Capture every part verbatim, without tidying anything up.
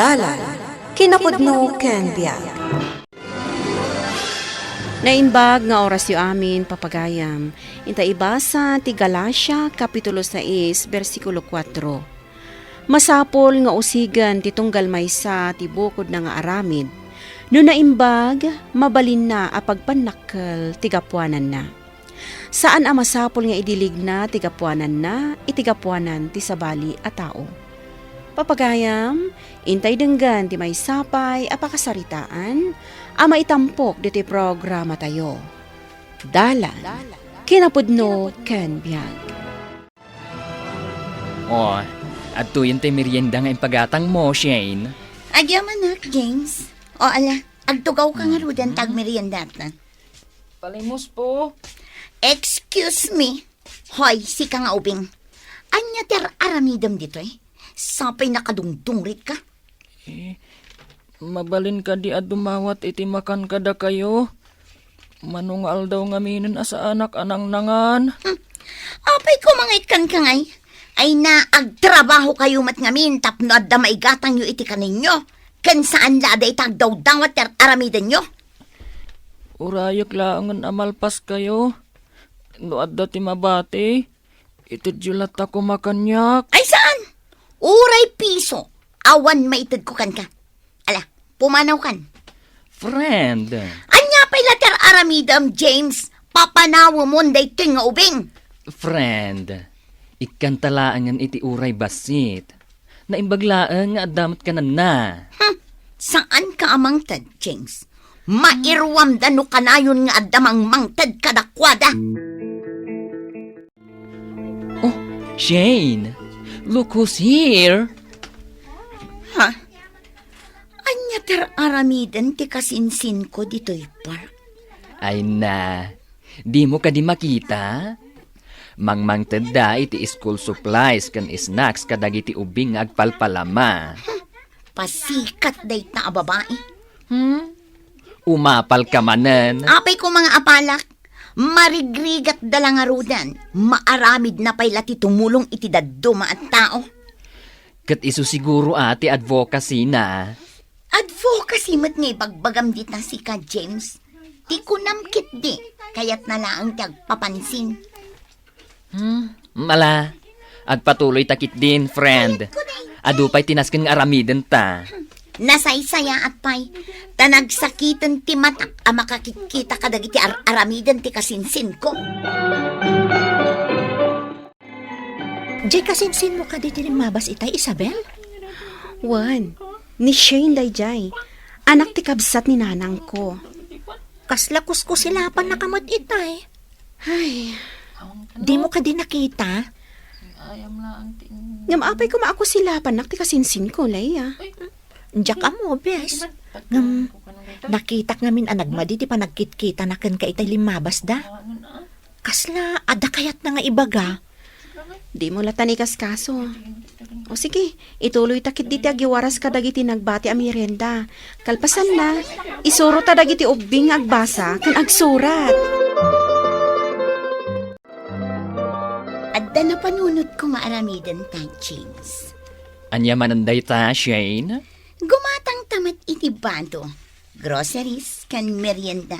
Dalan, kinapudno ken biag. Naimbag nga orasyo amin, papagayam. Inta ibasa ti Galacia, Kapitulo sais, bersikulo kuatro. Masapul nga usigen ti tunggal maysa ti bukodna nga aramid. No naimbag, mabalinna a pagpannakkel ti gapuananna. Saan a masapul nga idiligna ti gapuananna iti gapuanan ti sabali a tao. Papagayam, intay denggen ti maysa pay a pakasaritaan a maitampok ditoy programatayo. Dalan, kinapudno ken biag. Oh, adtoyen ti merienda nga impagatangmo, Shane. Agyamanak, James. O ala, agtugawka ngaruden ta agmeriendata. Palimos po. Excuse me. Hoy, sika nga ubing. Ania ti ar-aramidem ditoy? Sapay nakadungdungritka? Eh, mabalin kadi a dumawat iti makan kadakayo? Mano nga aldaw ngaminen a saanak a nangnangan? Hmm. Apay koma nga ikkan ka ngay? Ay na, agtrabaho kayo met ngamin tapno adda maigatangyo iti kaninyo. Ken saan la a dayta agdawdawat ti ar-aramidenyo. Urayek laengen a malpaskayo. No adda ti mabati, itedyo latta koma kaniak. Ay saan? Uray piso, awan maitedko kenka. Ala, pumanawkan. Friend. Ania pay la ti ar-aramidem, James? Papanawemon daytoy nga ubing. Friend, ikkanta laengen iti uray bassit. Naimbag laeng nga adda met kananna. Hmm, saanka a mangted, James. Mairuamda no kanayon nga adda mangmangted kadakuada. Oh, Shane, look who's here. Ha? Ania ti ar-aramiden ti kasinsinko ditoy park? Ay na, dimo kadi makita? Mangmangtedda iti school supplies ken snacks kadagiti ubing nga agpalpalama. Hmm, pasikat dayta a babai. Hmm? Umapalka manen? Apay koma nga apalak? Marigrigatda la ngaruden. Maaramidna pay la ti tumulong iti dadduma a tao. Ket isu siguro a ti advocacy na. Advocacy met nga ibagbagam dita sika, James. Ti kunam ketdi, kayatna laeng ti agpapansin. Hmm, mala. Agpatuloy ta ketdin, friend. Adu pay ti nasken nga aramiden ta. Nasaysayaat pay. Ta nagsakiten ti matak a makakitkita kadagiti ar-aramiden ti kasinsinko. Jay, kasinsinmo kadi ti limmabas itay, Isabel? Wen, ni Shane dayjay. Anak ti kabsat ni nanangko. Kasla kuskusilapannaka met itay. Ay. Dimo kadi nakita? Ngem apay koma a kusilapannak ti kasinsinko, Leia? Diak ammo, bes. Ngem nakitak ngamin a nagmadi ti panagkitkitana kenka itay limmabasda. Kasla adda kayatna nga ibaga? Dimo latta ikaskaso. O sige, ituloyta ketdi ti agiwaras kadagiti nagbati a merienda. Kalpasanna, isurota dagiti ubbing nga agbasa ken agsurat. Adda napanunotko nga aramiden ta, James. Ania manen dayta, Shane? Gumatangta met iti bado, groceries, ken merienda.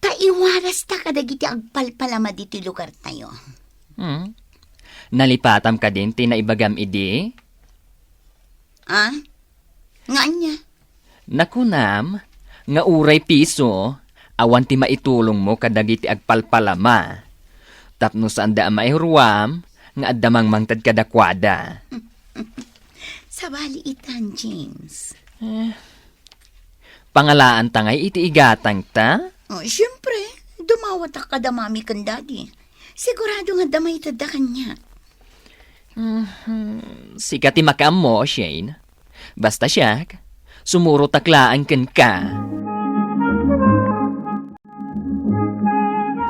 Ta iwarasta kadagiti agpalpalama ditoy lugartayo. Hmm. Nalipatam kadin ti naibagam idi? Ah? Nga ania? Nakunam nga uray piso, awan ti maitulongmo kadagiti agpalpalama. Tapno saanda a mairuam nga adda mangmangted kadakuada. Sabali itan, James. Eh, pangalaanta ngay iti igatangta? Oh, siempre, dumawatak kada mami ken daddy. Sigurado nga adda maitedda kaniak. Mhm. Sika ti makaammo, Shane. Basta siak, sumurotak laeng kenka.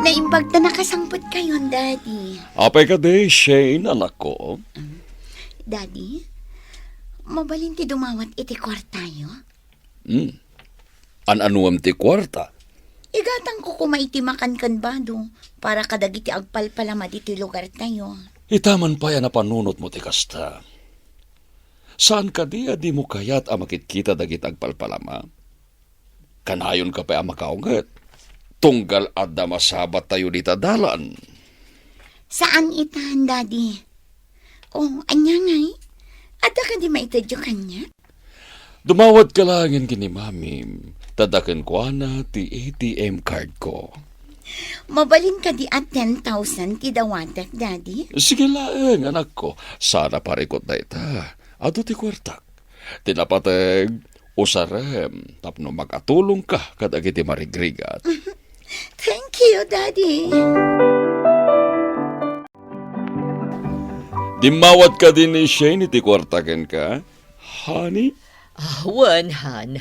Naimbag ta nakasangpetkayon, Daddy. Apay kadi, Shane, anakko? Um, Daddy, mabalin ti dumawat iti kuartayo? Hmm. An-anuem ti kuarta? Igatangko koma iti makan ken bado para kadagiti agpalpalama ditoy lugartayo. Ita man pay a napanunotmo ti kasta. Saan kadi a dimo kayat a makitkita dagiti agpalpalama? Kanayonka pay a makaunget, tunggal adda masabattayo dita dalan. Saan itan, Daddy. Oh, ania ngay? Adda kadi maitedyo kaniak? Dumawat ka laengen ken ni Mami, ta adda kenkuana ti A T M card ko. Mabalin kadi a ten thousand ti dawatek, Daddy? Sige laeng, anakko. Saan a parikut dayta. Adu ti kuartak. Ti napateg, usarem tapno makatulongka kadagiti marigrigat. Thank you, Daddy. Dimmawat kadi ni Shane iti kuarta kenka, honey? Ah, wen, Han.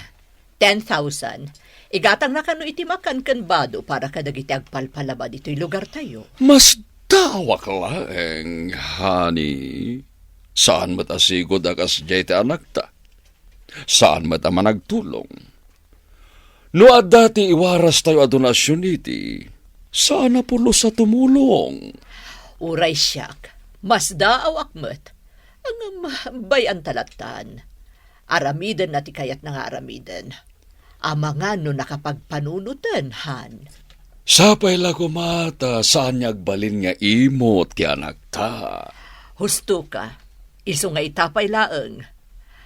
Ten thousand. Igatangna kano iti makan ken bado para kadagiti agpalpalama ditoy lugartayo. Masdaawak laeng, honey. Saan met a sigud a kasdiay ti anakta. Saan met a managtulong. No adda ti iwarastayo a donasion iti, saan a pulos a tumulong. Uray siak, masdaawak met. Ngem bay-anta lattan. Aramidenna ti kayatna nga aramiden. Amangan no nakapagpanunoten, Han. Sapay la koma ta saan nga agbalin nga imo ti anakta. Husto ka, isu nga ita pay laeng.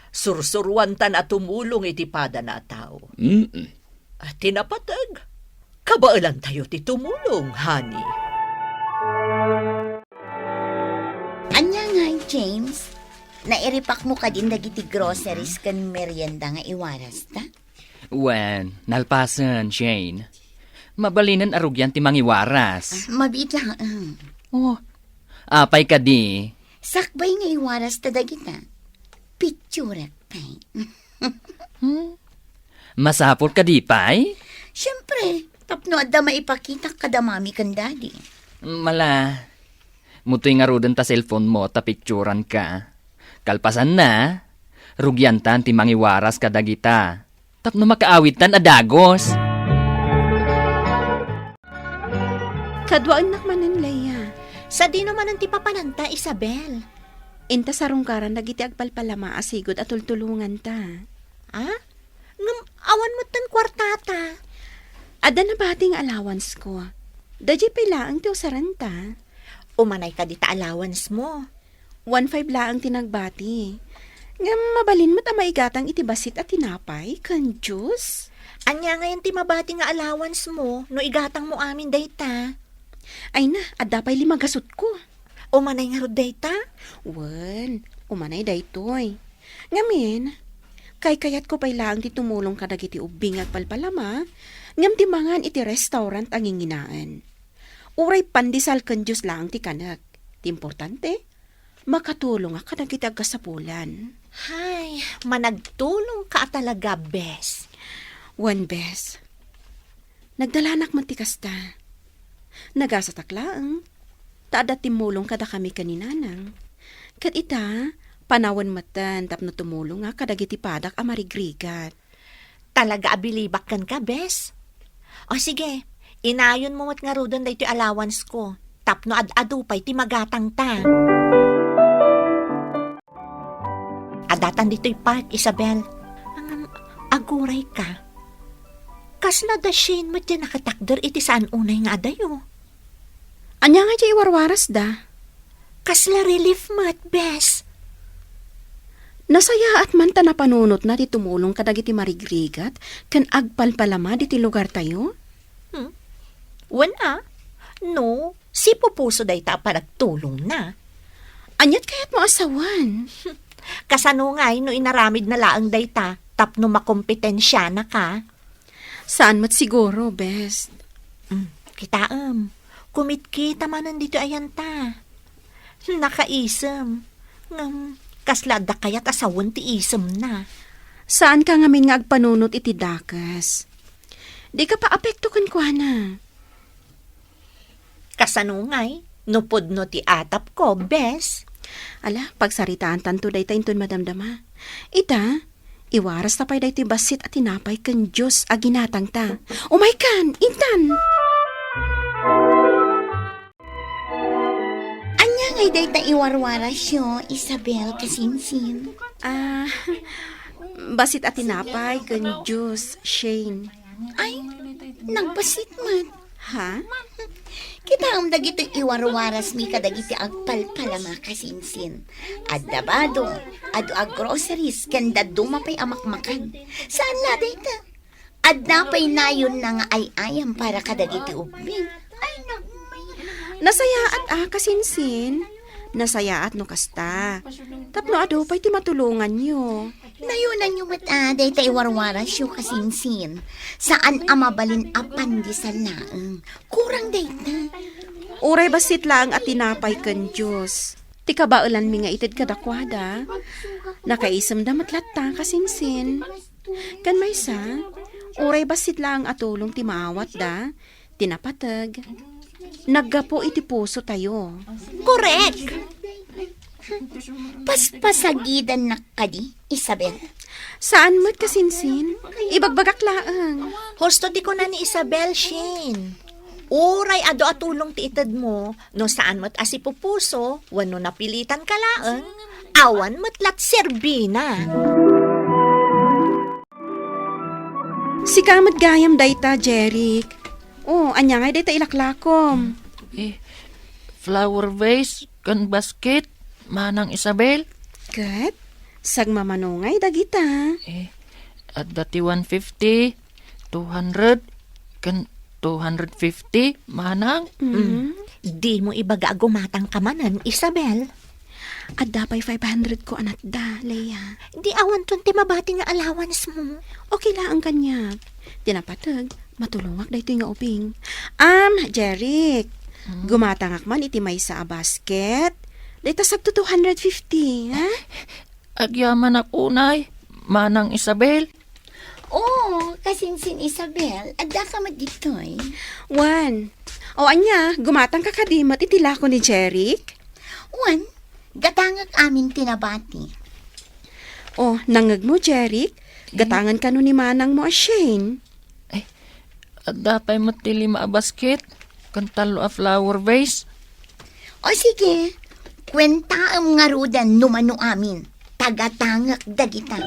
Sursuroantan a tumulong iti padana a tao. Mm-mm. Ti napateg, kabaelantayo ti tumulong, honey. Ania ngay, James? Nairipakmo kadin dagiti groceries ken merienda nga iwarasta? Wen, nalpasen, Shane. Mabalinen a rugian ti mangiwaras. Ah, mabiit laeng. Oh, apay kadi? Sakbay nga iwarasta dagita. Pitsurak pay. Hmm? Masapul kadi pay? Siempre, tapno adda maipakitak kada mami ken daddy. Mala, mutoy ngaruden ta cellphone mo ta picturan ka. Kalpasanna, rugiantan ti mangiwaras kadagita. Tapno makaawidtan a dagus. Kaduaennak manen, Leia. Sadino manen ti papananta, Isabel? Inta sarungkaran dagiti agpalpalama a sigud a tultulonganta. Ah? Ngem awan metten kuartata. Adda nabati nga allowance ko. Daydiay pay laeng ti usarenta. Umanay kadi ta allowance mo? One five laeng ti nagbati. Ngem mabalin met a maigatang iti bassit a tinapay ken juice. Ania ngayen ti mabati nga allowance mo no igatang mo amin dayta? Ay na, adda pay lima gasutko. Umanay ngarud dayta? Wen, umanay daytoy. Ngamin, kaykayatko pay laeng ti tumulong kadagiti ubbing nga agpalpalama, ngem ti mangan iti restaurant a nginginaen. Uray pandesal ken juice laeng ti kanek. Ti importante, makatulongak kadagiti agkasapulan. Hay, managtulongka a talaga, bes. Wen, bes. Nagdalanak met ti kasta. Nagasatak laeng, ta adda timmulong kadakami ken ni Nanang. Ket ita, panawen metten tapno tumulongak kadagiti padak a marigrigat. Talaga a bilibak kenka, bes. O sige, inayonmo met ngaruden daytoy allowance ko, tapno ad-adu pay ti magatangta. Adatan ditoy park, Isabel. Ngem, aguray ka. Kasla dasien met ti nakatakder iti saan unay nga adayo. Ania nga ti iwarwarasda? Kasla relief met, bes. Nasayaat man ta napanunotna ti tumulong kadagiti marigrigat ken agpalpalama diti lugartayo? Hmm? Wen a, no, sipupuso dayta a panagtulongna. Aniat kayatmo a sawen? Kasano ngay no inaramidna laeng dayta tapno makompetensianaka? Saan met siguro, bes. Mm, kitaem, kumitkita manen ditoy ayanta. Nakaisem. Ngem, kasla adda kayat a sawen ti isemna. Saanka ngamin nga agpanunot iti dakes. Dika paapekto kenkuana. Kasano ngay no pudno ti atapko, bes? Ala, pagsaritaantanto dayta inton madamdama. Ita, iwarasta pay daytoy bassit a tinapay ken juice a ginatangta. Umaykan, intan! Ania Ay, dayta iwarwarasyo, Isabel, kasinsin. Ah, bassit a tinapay ken juice, Shane. Ay, nagbassit met. Ha? Kitaem dagiti iwarwarasmi kadagiti agpalpalama, kasinsin. Adda bado, adu a groceries, ken dadduma pay a makmakan. Saan la dayta? Adda pay nayonna nga ay-ayam para kadagiti ubing. Ay, nagmay- Nasayaat a, kasinsin. Nasayaat no kasta. Tapno adu pay ti matulonganyo. Nayonanyo met a, dayta iwarwarasyo, kasinsin. Saan a mabalin a pandesal laeng. Kurang dayta. Uray bassit laeng a tinapay ken juice. Ti kabaelanmi nga ited kadakuada. Nakaisemda met latta, kasinsin. Ken maysa, uray bassit laeng a tulong ti maawatda, ti napateg, naggapu iti pusotayo. Korek! Paspasagidannak kadi, Isabel? Saan met, kasinsin. Ibagbagak laeng. Husto ti kuna ni Isabel, Shane. Uray adu a tulong ti itedmo, no saan met a sipupuso, wenno napilitan ka laeng, awan met lat serbina. Sika met gayam dayta, Jeric. Oh, ania ngay dayta ilaklakom? Eh, flower vase ken basket, Manang Isabel. Ket, sagmamano ngay dagita. Eh, adda ti one fifty, two hundred, ken two hundred fifty, Manang. Mm. Mm. Dimo ibaga a gumatangka manen, Isabel. Adda pay five hundred ko a natda, Lea. Di awanton ti mabati nga allowance mo. Okay laeng kaniak. Ti napateg, matulongak daytoy nga ubing. Am, Jeric, Hmm? gumatangak man iti maysa a basket. Dayta sagto two hundred fifty, ha? Agyamanak unay, Manang Isabel. Oo, kasinsin Isabel, addaka met ditoy. Wen. O ania, gumatangka kadi met iti lako ni Jeric? Wen, gatangek amin ti nabati. O, nangngegmo, Jeric? Gatangen kano ni manangmo a Shane? Ay, adda pay met ti lima a basket, ken tallo a flower vase. O sige, kuentaem ngaruden no mano amin. Tagatangek dagita.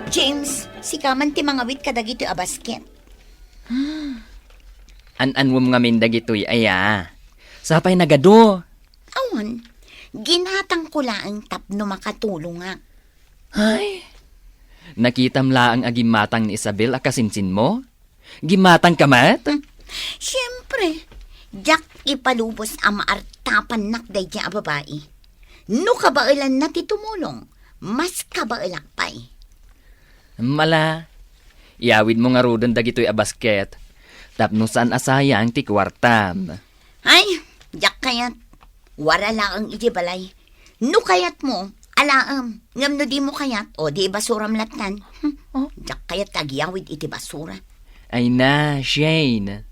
James, sika man ti mangawit kadagitoy a basket. An-anwem ngamin dagitoy aya. Sapay nagadu. Awan, ginatangko laeng tapno makatulongak. Ay, nakitam laeng a gimmatang ni Isabel a kasinsinmo? Gimmatangka met? Hmm. Siempre, diak ipalubos a maartapannak daydiay a babai. No kabaelanna ti tumulong, mas kabaelak pay. Mala, iyawidmo ngaruden dagitoy a basket, tapno saan a sayang ti kuartam. Ay, diak kayat. Wara laeng iti balay. No kayatmo, alaem. Ngem no dimo kayat, o di ibasuram lattan. Hmm, Oh? Diak kayat agyawid iti basura. Ay na, Shane.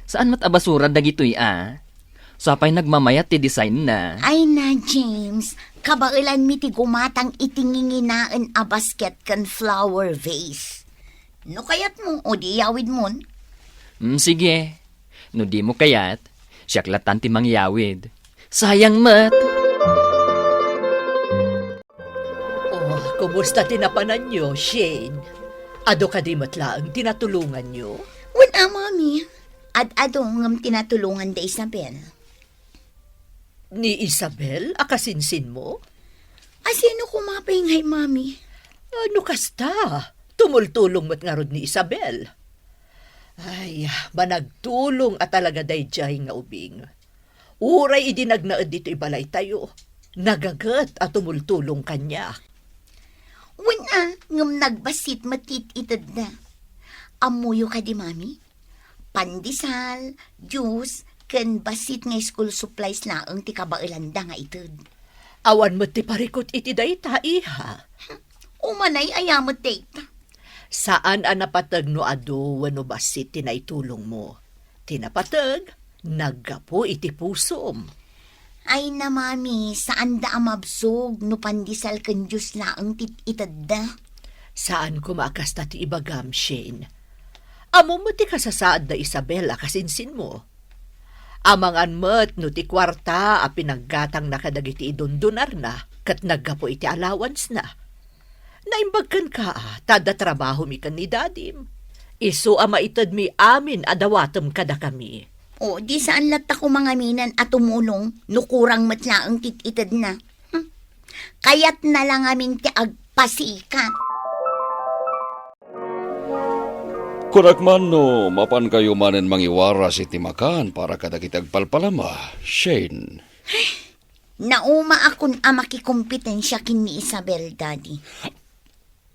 Saan met a basura dagitoy a? Sapay nagmamayat ti design na. Ay na, James. Kabaelanmi ti gumatang iti nginginaen a basket ken flower vase. No kayatmo, o di iyawidmon. Mm, sige. No dimo kayat, siak lattan ti mangyawid. Sayang met. Oh, kumusta ti napananyo, Shane? Adu kadi met laeng ti natulonganyo? Wen a, Mami. Ad-adu ngem ti natulongan da Isabel. Ni Isabel a kasinsinmo? A sino koma pay ngay, Mami? Ano kasta? Tumultulong met ngarud ni Isabel. Ay, managtulong a talaga daydiay nga ubing. Uray idi nagnaed ditoy balaytayo, nagaget a tumultulong kaniak. Wen a, ngem nagbassit met ti it-itedda. Ammoyo kadi, Mami? Pandesal, juice, ken bassit nga school supplies laeng ti kabaelanda nga ited. Awan met ti parikut iti dayta, iha. Umanay aya met dayta? Saan a napateg no adu wenno bassit ti naitulongmo. Ti napateg, naggapu iti pusom. Ay na, Mami, saanda a mabsog no pandesal ken juice laeng ti itedda. Saan koma a kasta ti ibagam, Shane. Ammom met ti kasasaad da Isabel a kasinsinmo. Amangan met no ti kuarta a pinaggatangna kadagiti idundunarna ket naggapu iti allowance-na. Naimbag kenka, a, ta adda trabahomi ken ni Dadim. Isu a maitedmi amin a dawatem kadakami. O, di saan latta ko mangaminan a tumulong no kurang met laeng ti itedna. Hmm. Kayatna la ngamin ti agpasikat. Kunak man no mapankayo manen mangiwaras iti makan para kadagiti agpalpalama, Shane. Naumaakon a makikompetensya ken ni Isabel, Daddy.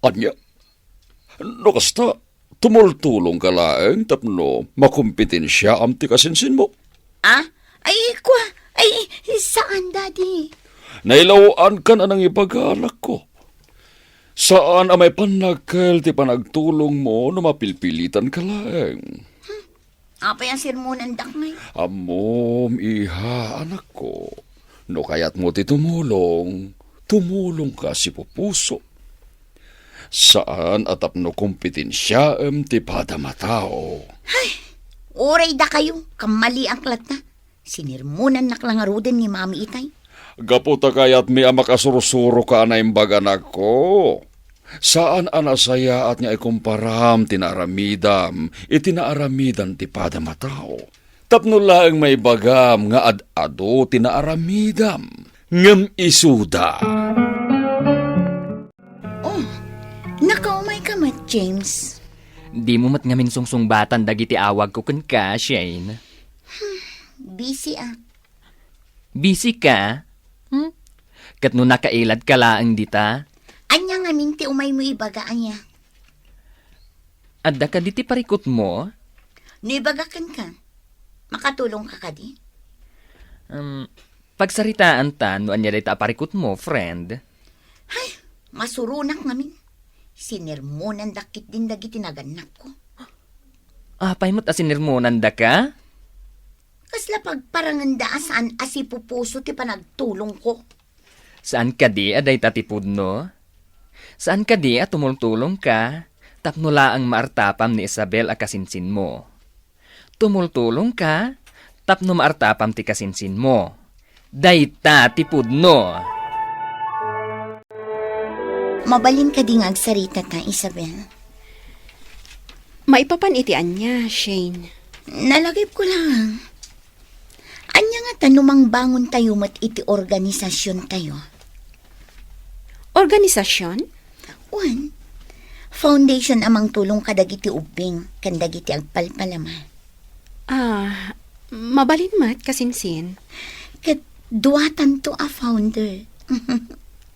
Ania? No kasta, tumultulongka laeng tapno makompetensiaam ti kasinsinmo? Ah? Ay, kua, ay, saan, Daddy. Nailaw-ankan a nangibaga, anakko. Saan a maipannakkel ti panagtulongmo no mapilpilitanka laeng. Apay a sermonandak ngay? Ammom, iha, anakko. No kayatmo ti tumulong, tumulongka sipupuso. Saan a tapno kompetensiaem ti padam a tao. Ay, uray dakayo, kammaliak latta. Sinermonannak la ngaruden ni Mami itay. Gapu ta kayatmi a makasursuroka a naimbag, anakko. Saan a nasayaat nga ikumparam ti naaramidam iti naaramidan ti padam a tao. Tapno laeng maibagam nga ad-adu ti naaramidam, ngem isuda. Oh, nakaumayka met, James. Dimo met ngamin sungsungbatan dagiti awagko kenka, Shane. Busy ak. Busy ka? Hmm? Ket no nakailadka laeng dita? Ania ngamin ti umaymo ibaga, ania? Adda kadi ti parikutmo? No ibaga kenka, makatulongka kadi? Um, pagsaritaanta no ania dayta a parikutmo, friend. Ay, masuronak ngamin. Sinermonandak ketdin dagiti nagannakko. Apay met a sinermonandaka? Kasla pagparangenda a saan a sipupuso ti panagtulongko. Saan kadi a dayta ti pudno? Saan kadi a tumultulongka tapno laeng maartapam ni Isabel a kasinsinmo? Tumultulongka tapno maartapam ti kasinsinmo. Dayta ti pudno. Mabalin kadi nga agsaritata, Isabel? Maipapan iti ania, Shane? Nalagipko lang. Ania ngata no mangbangontayo met iti organisasiontayo? Organisasion? Wen, foundation a mangtulong kadagiti ubbing ken dagiti agpalpalama. Ah, mabalin met, kasinsin. Ket duatanto a founder.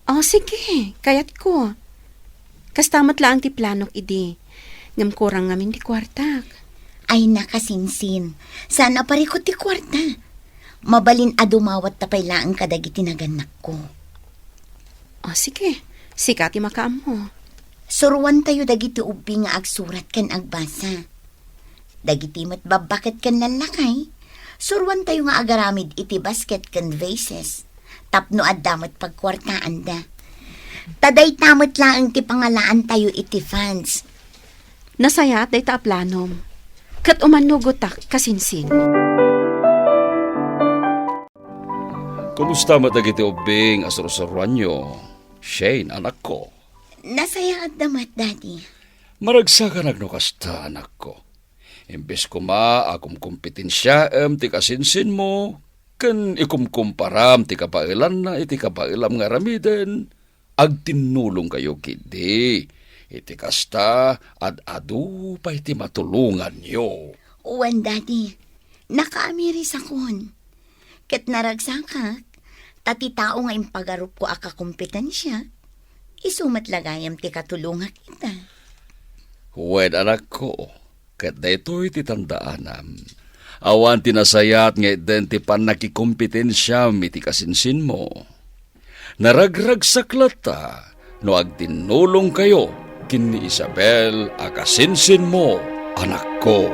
Oh, sige, kayatko. Kasta met laeng ti planok idi. Ngem kurang ngamin ti kuartak. Ay, nakasinsin. Saan a parikut ti kuarta. Mabalin a dumawatta pay laeng kadagiti nagannakko. Oh, sige. Sika ti makaammo. Suruantayo dagiti ubbing nga agsurat ken agbasa. Dagiti met babbaket ken lallakay, suruantayo nga agaramid iti basket ken vases, tapno adda met pagkuartaanda. Ta dayta met laeng ti pangalaantayo iti funds. Nasayaat dayta a planom. Ket umannugotak, kasinsin. Kumusta met dagiti ubbing a sursuruanyo, Shane, anakko? Nasayaatda met, Daddy. Maragsakanak no kasta, anakko. Imbes koma a kumkompetensiaem ti kasinsinmo ken ikumkumparam ti kabaelanna iti kabaelam nga aramiden, agtinnulongkayo ketdi. Iti kasta, ad-adu pay ti matulonganyo. Wen, Daddy. Nakaamirisakon. Ket naragsakak, ta ti tao nga impagarupko a kakompetensiak, isu met la gayam ti katulongak ita. Wen, anakko, ket daytoy ti tandaanam. Awan ti nasayaat nga itden ti pannakikompetensiyam iti kasinsinmo. Naragragsak latta no agtinnulongkayo ken ni Isabel a kasinsinmo, anakko.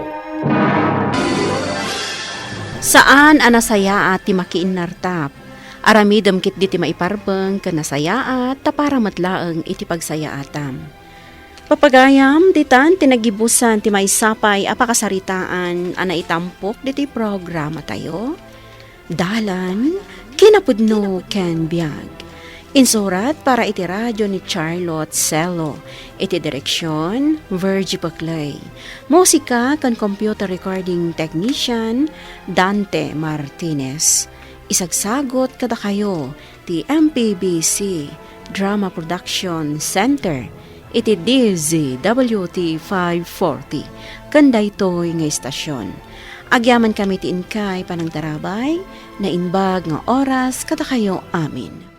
Saan a nasayaat ti makiinnartap. Aramidem ketdi ti maiparbeng ken nasayaat ta para met laeng iti pagsayaatam. Papagayam, ditan ti naggibusan ti maysa pay a pakasaritaan a naitampok ditoy programatayo. Dalan, kinapudno ken biag. Insurat para iti radio ni Charlotte Sello. Iti direksion, Virgie Paclay. Musika ken computer recording technician, Dante Martinez. Isagsagot kadakayo ti M P B C Drama Production Center iti D Z W T five forty ken daytoy nga istasyon. Agyaman kami ti inkay panangtarabay, naimbag nga oras kadakayo amin.